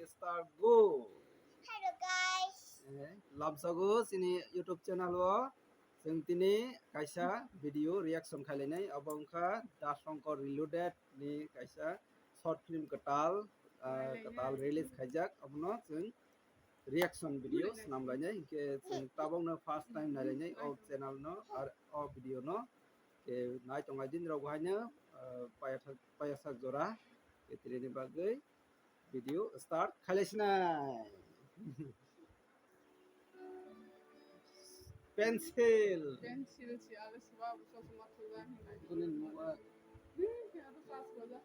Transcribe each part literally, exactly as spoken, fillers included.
Start go. Hello guys. Eh, lamsago chini YouTube channel o chwng tini kaisa video reaction khailainai, abo wngkha Da Shankar Reloaded ni kaisa short film kwtal, ah, kwtal release khaijak, abono chwng reaction video swnam lainai, hinkhe chwng tabokno first time nailainai o channel no ar o video no. Khe nai tonglai din rok haino, ah, payasa, payasa jora khe tini bagwi video start khailaisinai. Pencil. Pencil si ale suba busa suma thuga hinai. Kunin muga. Hmm, ya busa suba.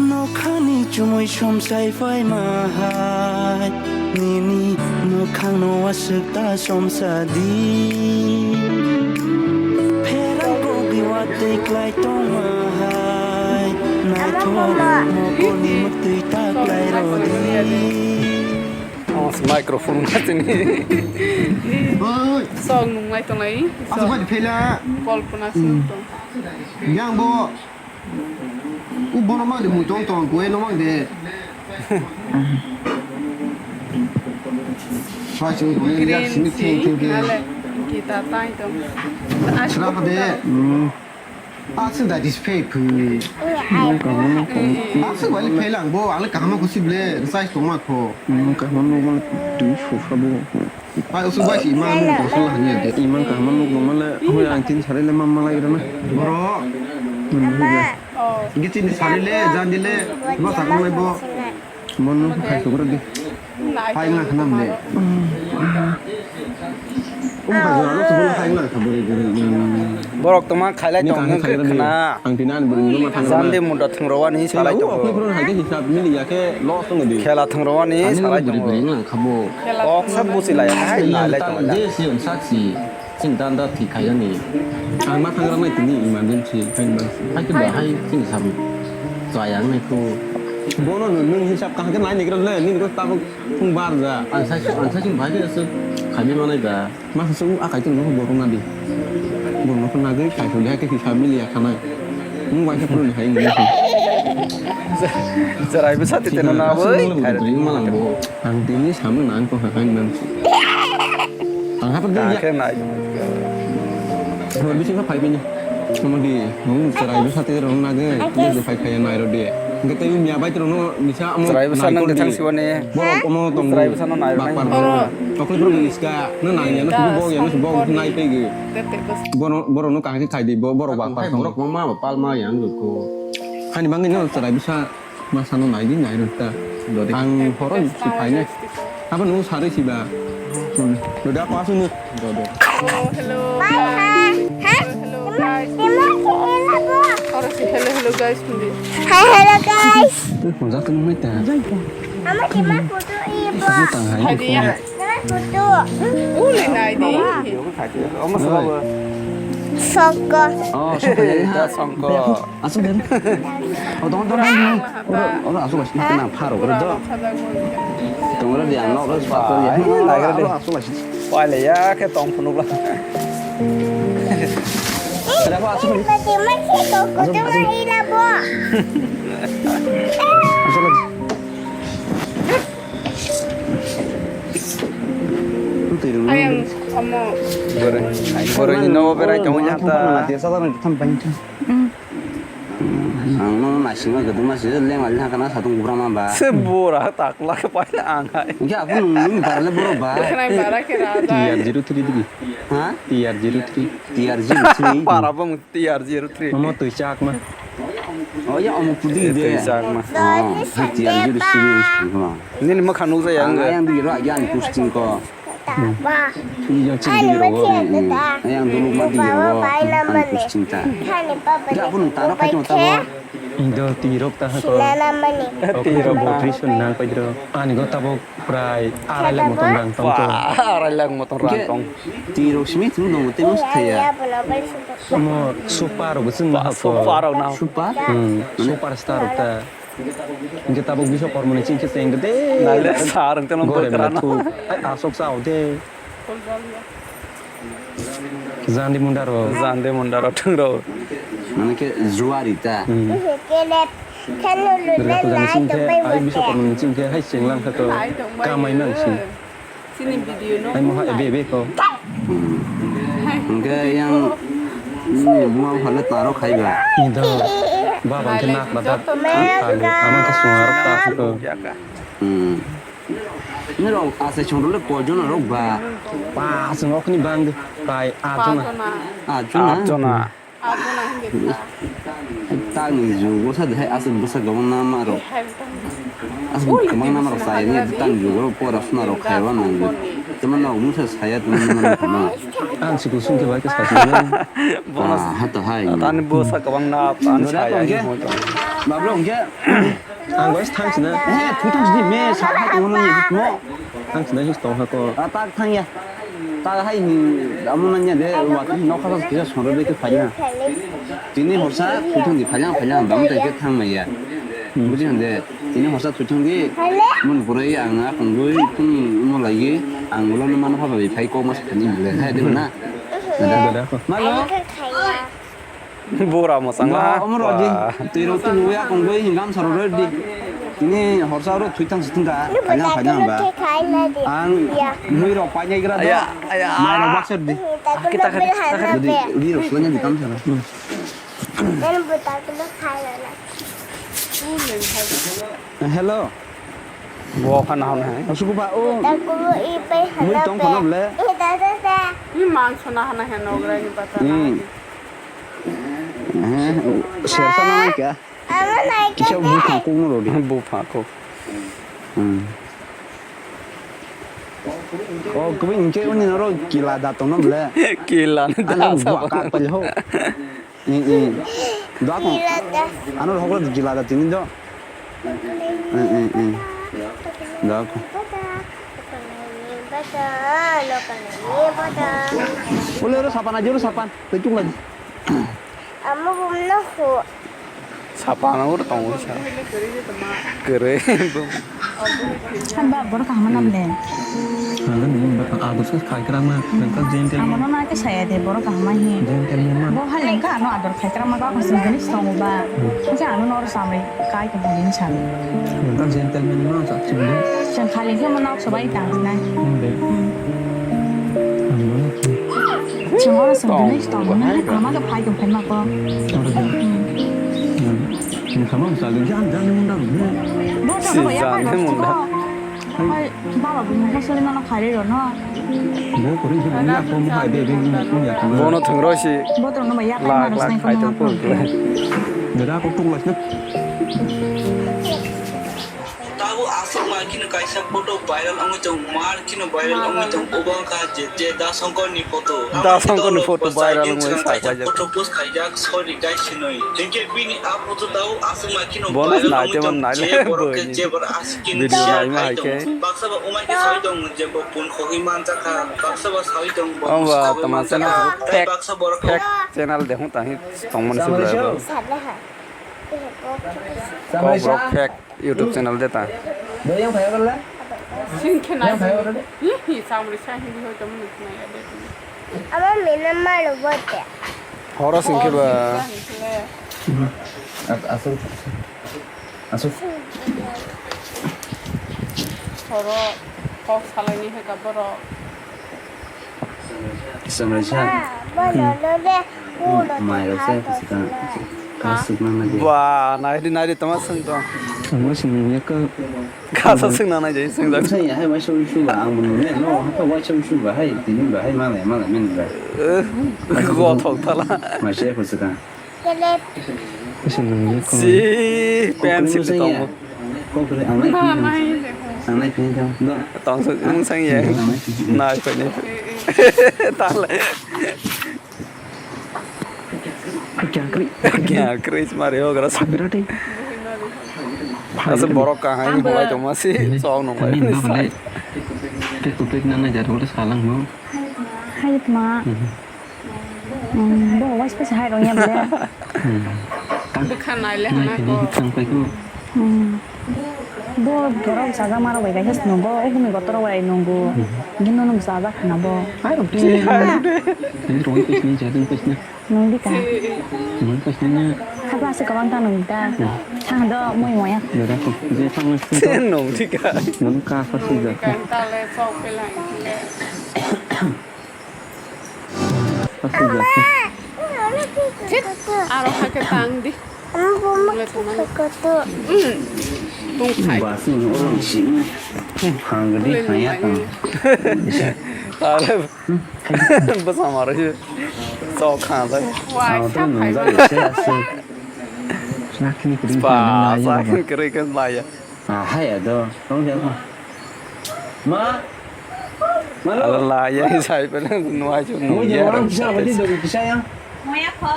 Nokhani chumui somsai phaima hai, nini mwkhangno aswk ta somsa di. Pherang kok biwa twi klai tongma hai, naithok mokolni mwktwi ta klai rw di. Microphone ka tini. Oi. Song nunglai tonglai. Asa bai phela. Kolpona song tong. Yang bo. U bono mang de mui tong tong kue no mang de. Sai chung kue ya sini ting ting ting. Kita tai tong. Srapa de. Hmm. Aswk da display phi. Aswk wali phela ang bo ang le kaham ko sible sai tongma kho. Kaham no twi sokha bo. Pai usuk bai si imang mung tong sala hanya de. Imang kaham no mung mala hoi ang tin sare le mam malai rana. Boro. Gichin sare le jan dile ba sakong lai bo. Mon no khai sokra di. Hai nga khnam de. Borok tongma khailai tong nang khe khna. Ang tini ani bwrwi ni ma thang. Jandi munda thwngrok ani salai tongo. Khela thwngrok ani salai tongo. Kok sa busi lai hai nai lai tongo. Chini danda thwi khaijani. Ang ma thangra nai tini emergency khaima. Hai khe ba hai chini sabu. Chaya nai kho. Bono nwng hisab kaham khe nai nigro le, nini khe tabuk thung bar ja. Ang sai, ang sai chini bai khe se khabi manai ba. Ma sa u akai tong no borok na di. Borok no na di kai thole hai khe hisab mili ya khanai. Nwng bai khe phuru hai nini. Cherai bwsa twi teno na bai. Ang tini samung nang tong hai nang. Ang hapar de ya. Khe nai. Bor bisi kha phai bini. Modi, nwng cherai bwsa twi rong na de. Bisi phai phai nai ro de. Hwnkhe tei miya bai rong no misa amo. Cherai bwsa nang de thang siwani. Borok omo tong. Cherai bwsa no nai ro. Bak par borok. Chokle borok ni ska. No nang ya no bo ya no bo nai pe ge. Borok borok no kaham khe khai di borok bak par borok ma ma pal ma ya no ko. Hani bangni no cherai bwsa. Masa no nai di nai rwkha. Ang horo si phainai. Abo nung sarwi si ba. Rwda ko asunu. Hello. Hello, guys. Oro si hello, hello, guys, hindi. Hi, hello, guys. Twi hwnjak tong nai ta. Ama si ma kutu i bo. Tang hai. Hadi ya. Uli nai di. Sokko. Oh, sokko ya. Sokko. Asuk deh. Oh, tong tong tong. Ora ora asuk asuk kena pharo kore do. Tong ora dia no ora asuk asuk. Ai, nagra de. Ora asuk asuk. Wale ya ke tong phunuk la. Ada apa asuk? Asuk asuk. Asuk asuk. Ayang amo. Bore bore ni no berai tong ya ta. Dia sabar ni tham pain tham. Ang no naisingma kwdwma se lengmani hakhe na satung kubra ma ba. Se bora takla khe paina ang hai. Hwnkhe aphuru nwng nini bara le borok ba. Khwnai bara khe ra da. T R zero three digi. Ha? T R zero three. T R zero three. Para bo T R zero three. Omo twi chak ma. Oh ya omo pudi de. Twi chak ma. Oh, T R zero three. Nini mwkhang nukjaya ang. Ang yang digi ro agi ani posting ko. Taba. Yang chini digi ro. Yang dulu ma digi ro. Ani posting ta. Ya pun tara pakai tabo. Indo tirok ta hako. Sinana mani. Tirok ta. Botri sun nang paidro. Ani go tabok prai arai lakh motom rang tong to. Wah, arai lakh motom rang tong. Tirok simi thum dong tei mos thaya. Mo super rok sun na hako. Super rok na. Super? Hmm, super star rok ta. Hingke tabok Biswakarma ni chingke cheng de. Nale sar ang teno. Gore bwkra na. Ai asok sa ode. Jandi mundaro. Jandi mundaro thwngro. Mane khe juari ta. Hmm. Dere ko jani singkhe ai Biswakarma ni singkhe hai singlang kha to kamai nang sing. Chini video no. Ai moha ebe ebe ko. Hmm. Hingke yang ni buma phale taro khaiba. Ni do. Baba ke nak bata. Ama ke sungar ta ko. Hmm. Nirok asai chwng rok le koi jona rok ba? Ba chwng okni bang de, prai aat jona. Aat jona? Aat jona. Aat jona hwnde kha. Tangni jugo sa de hai aswk bwsa gabang nama rok. Aswk gabang nama rok sai ni tangni jugo rok pora suna rok khaiwa nang. Tama nok musa saya tama nama rok khama. Ang si kusung ke bai ka sa. Bonus. Ah, hato hai. Tani bwsa gabang na tani saya. Bablo hwnkhe. Ang bai thang sina. Eh, thwi thang sini me sa hai tong mo. Thang sina his tong ha ko. Ah, tak thang ya. Tak hai ni amo na nya de wa no kha kisa soro de ke phai na. Tini horsa thwi thang di phai na phai na dam te ke thang mai ya. Buji han de. Tini horsa thwi thang di. Mun burai ang a kong gui thung mo lai gi ang ulo no man pha bai phai ko mas thani le hai de na. Malo. Bora mwchang la. Omo rodi. Twi rok tu nuya kong goi hingam saro rodi. Tini horsa ro thwi thang situng ka. Kanya kanya ba. Ang mui rok pai nai gra da. Aya, aya. Mai rok baksa di. Kita kita kita. Di ro suanya di kam sara. Hello. Bo khana hon hai. Asuku ba o. Mui tong khana ble. Ni mang sona hana he nogra ni bata. Hmm. Eh, sersa na nai kya? Kisa bupha kok no rodi. Bupha kok. Hmm. O, kubi inke uni noro kila da tono ble. Kila da. Ana bua kak pal ho. Eh, eh. Da ko. Ano rokla kila da tini do. Eh, eh, eh. Da ko. Ule ro sapan aja ro sapan. Tei tung lagi. Amo bumno hu. Sapa na ur tong ur sa. Kere. Ba borok kaham nam le. Adur se khai kra ma, nang ka gentle. Amo no na ke saya de borok kaham hi. Gentle ma. Bo ha leng ka ano adur khai kra ma ba ko sing ni song ba. Ke ano nor samai kai ko ni sa. Nang ka gentle ma sa chule. Sen khali ke mana so bai tang nai. Be. Chwng oro chwng tong, tini tong, tong, ama khe phai tong phaima kok. Oro de. Hmm. Hmm. Ni khamang sa de jan jan ni munda. Bo to no ya, si jan ni munda. Hai, baba bu mo sole no khaire ro no. Bo kori se ni ya ko mo hai de de ni ya ko. Bono thwng rw si. Bo to no ya, lakh lakh khai tong phuru. Dera ko tung lai na. Tabuk aswk ma kheno kaisa photo viral wngwi tongo, mar kheno viral wngwi tongo. Obo wngkha je, je Da Shankar ni photo. Da Shankar ni photo viral wngwi sak kaisa photo post khaijak, sorry guys hinwi. Hinkhe bini a photo tabuk aswk ma kheno viral wngwi tongo. Je borok khe, je borok aswk kheno share khai tongo. Baksa ba umai khe saui tongo je bo phone khogwi manjakha, baksa ba saui tongo bo swkagwi manjakha. Tai baksa borok khe fake channel de hwn tangwi tongmani se. Kok rok fake YouTube channel de ta. Sing khe nai. Hi, hi, samri sa hindi hoi tamo nuk nai ade. Ama mina malo bote. Horo sing khe ba. Asuk. Asuk. Horo kok salai ni hoi ka borok. Samrai sa. Mai rok se sikang. Kasuk nang nai. Ba, nai di, nai di, tama sung tong. Ang sung ni ka. Kasa sung nang nai jai sung jak. Sai ya hai waisa usu ba ang bunu ne no ha ka waisa usu ba hai tini ba hai malai malai men ba. Go thok thala. Mai se ko sikang. Si pen si tong. Ang nai pin tong. Tong sung mung sang ye. Nai pin. Thala. Kya Chris Mario gra sa. Berarti. Asa borok kahai ni hulai tongma si, sok nung lai. Tani na bale. Pek kupek na na jar bole salang mo. Hai ma. Hmm. Hmm, bo wais pas hai rong ya bole. Hmm. Bwkha nai le hana ko. Tang pai ko. Hmm. Bo borok sajak ma rok bai kaisa nungo, o bini kotor rok bai nungo. Hmm. Gino nung sajak hana bo. Hai rong te. Tani rong pes ni jadung pes na. Nung di ka? Nung pes na. Hapa se kabang ta nung di ta. Hmm. Thang do mui moya. Dada ko je thang se. Nung di ka? Nung ka sa si ja. Nung di ka ta le sok pe lai. Thit, aro hakhe tang di. Wngkha kotor. Mm. Tongthai. Basing orang sini. Hangdi haya tang. Are bwsa maro se. Sok kha sai. Wai, ang to nung jari se ase. Sakni kri. Ba, sakni kri kan laya. Ah, haya do. Tong dia. Ma. Malo. Ala laya sai pele nuai chu nung ya. Mo je orang bisa berarti dari bisa ya. Moya kho.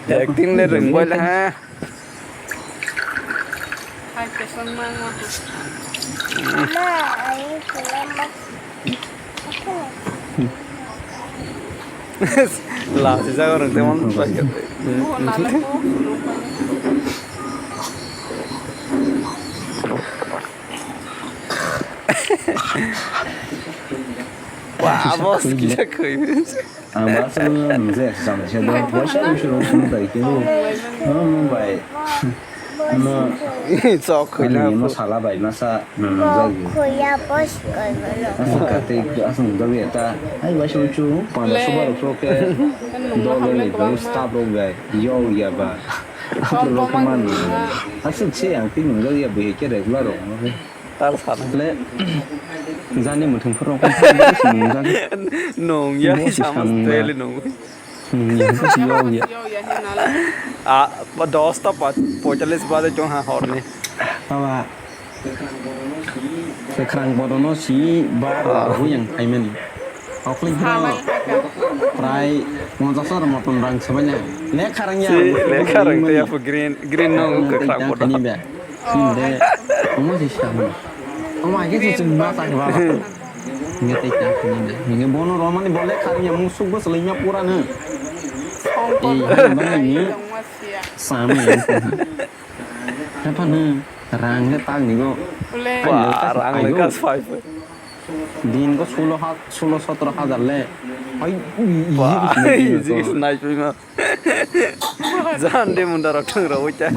Acting le rwngbai le ha. Hai, kesang mang mang. Ma, ayo pulang, Ma. Lasi jaga rwng temon. Oh, nalai ko. Wah, bos, kisa khui. Ang ba se nung je jam se do. Bo sa usu rung sung dai ke. No, no, bai. No. Sok khui na. Ani mo sala bai masa nung jagi. Khoya bos koi bolo. Asa kate asa nung jagi ta. Ai ba se usu. Panda subar usu ke. Dol le ba staff rok bai. Yo ya ba. Rok man. Asa se ang ti nung jagi ya bai ke regular rok. Tal sana. Le, jani muthung phuru ko nung jani. Nung ya, sama style nung. Nung ya, ko si yo ya. Ah, ba dos ta pa, poichalis baje chong ha horni. Baba. Sekrang bodono si ba hu yang payment. Okli bro. Prai monjas ar moton rang sabanya. Lekha rang ya. Si, lekha rang te ya green, green nung sekrang bodono. Hinde, omo si siya mo. Omo age si sung ma sa ba. Nge te kya kuni na. Nge bono romani bole khari ya musuk bos lenya pura na. Eh, bani ni. Sama ya. Apa na? Rang le tang ni go. Wah, rang le kas five. Din go sulo ha, sulo sotro hajar le. Ai, ba, easy sniper ma. Jan de munda rok thang rok uita.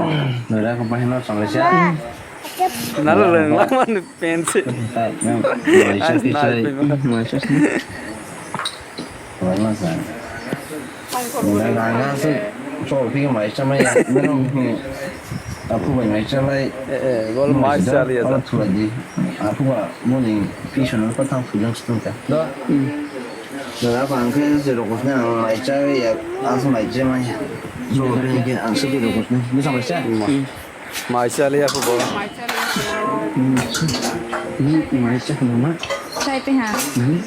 Nara ko bahino song le sa. Nara rang lang man pen se. Ai, no. Ai, sniper ma. Wala sa. Wala sa. Chol phi mai cha mai. Meno. Apu bai mai cha mai. Eh, eh, gol mai cha liya sa. Apu ba moni phi sono pa thang phujang stung ta. Do. Dada, ang khe je rokosne ang mai cha ya, ang mai cha mai. Jol phi ke ang se je rokosne. Bisa mai cha. Mai cha liya ko bol. Mai cha liya ko. Hmm. Ni mai cha ko ma. Chai pe ha. Hmm.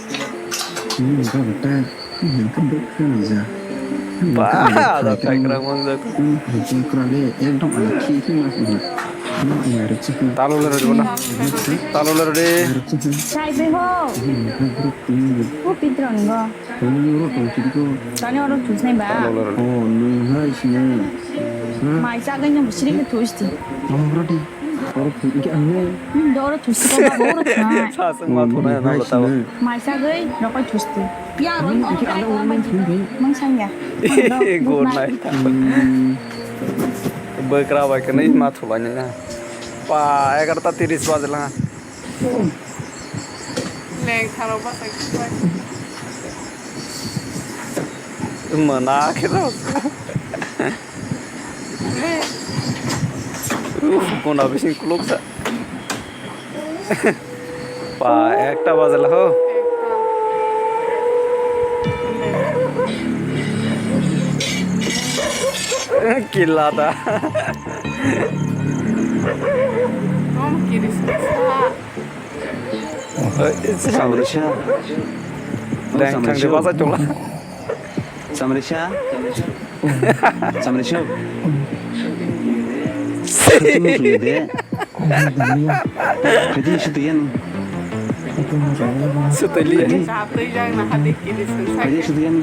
Hmm, ka bata. Hmm, ka bata ja. Ba, da kai krang mang da. Hmm, ka krang le, ekdom ana khi khi ma. Hmm, ya, ruk chi. Talo le re na. Talo le re. Chai pe ho. Hmm, ka ruk. Hmm. Ko pitron go. Tani oro thusnai ba? Oh, nwng hai sini. Mai chagwi nw bwswrwng khe thusti. Oro thus khe ang nai. Hmm, do oro thusti ko ba, oro thai. Sa sung ma thunai na bata. Mai chagwi rokoi thusti. Ya, roi ko. Mang sanya. Good night. Bwkra bai kwnwi ma thulai nai na. Pa egarota tiris baje la. Leng tharo bachai. Mana khe rw. Uf, kona bising kuluk sa. Pa ekta baje la ho. Killa da. Samrisa. Dang thang de basa chola. Samrisa. Samre sio. Sio mo suyo de. Kati sio de yan. Sio de li. Kati sio de yan.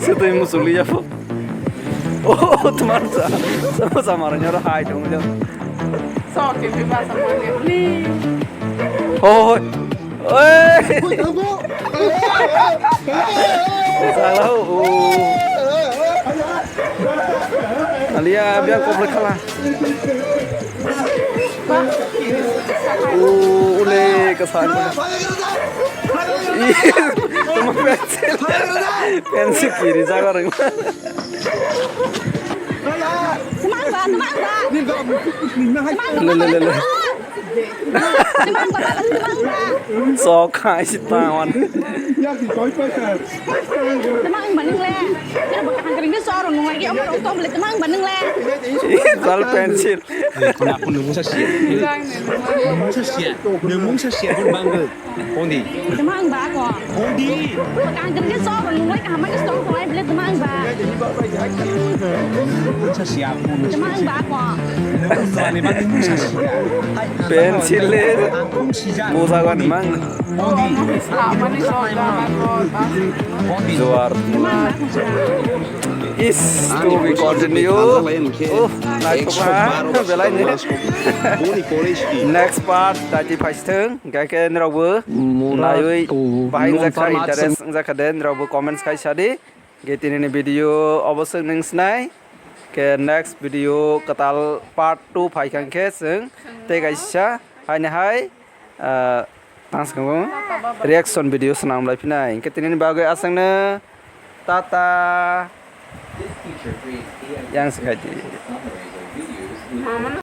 Sio de mo suyo ya po. Oh, teman sa. Sama sama orang nyoro hai dong. Sok ke bebas sama ni. Oh, oi. Oi. Salah. Oh. Alia biar kau berkalah. Oh, ule kesan. Ih, teman pensil. Pensil kiri jaga orang. Teman ba, teman ba. Teman ba, Le, le, le, le. Teman ba, teman ba. Sok hai si tawan. Teman ba nung le. Kira baka hangkring ni soro nung lagi, amar otom le teman ba nung le. Ih, kal pensil. Kona aku nung sa sia. Nung sa sia. Nung sa sia pun bangga. Kondi. Tama ang ba ako? Kondi. Pagkakaganda sa ako, nung may kahamay gusto ko, ay, bilit tama ang ba? Sa siya po. Tama ang ba ako? Sa ni ba ni sa siya? Pensil eh. Ang kung siya. Musa ko ni mang. Kondi. Tama ni so, tama ko, tama. Kondi. Juar. Tama ang ba ako siya? Is to be continue. Oh, naithoka belai ni. Next part, tati phaisthwng. Hingke khe norokbo naiwi bahai wngjakha, interest wngjakha de, norokbo comments khai sadi. Hingke tinini video obo swk nung sinai. Ke next video kwtal part two phaikha hingke chwng tei kaisa haini hai, ah, tang swkango reaction video swnam lai phinai. Hingke tinini bagwi aswkno tata. Yang se khai di. Mama no